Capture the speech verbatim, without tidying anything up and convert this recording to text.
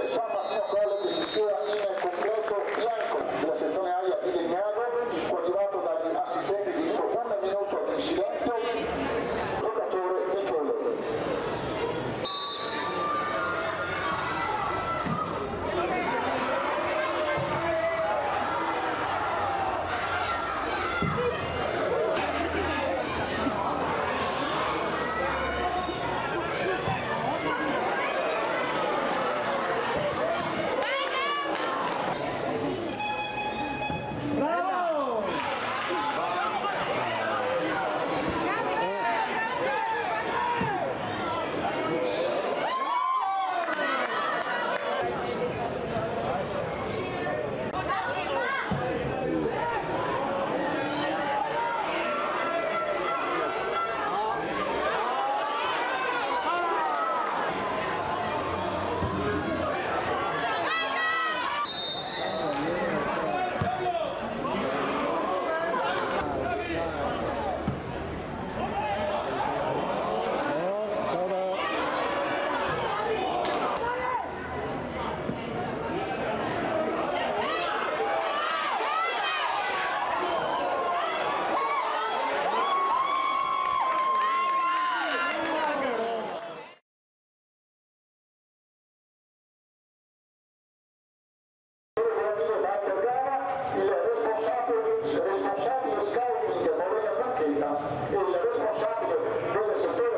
San Martino College che si schiera in completo bianco della sezione aria di Legnago, coadiuvato dagli assistenti di un minuto di silenzio, giocatore di Chele. Il responsabile, responsabile scouting Morena Zanchetta e il responsabile del settore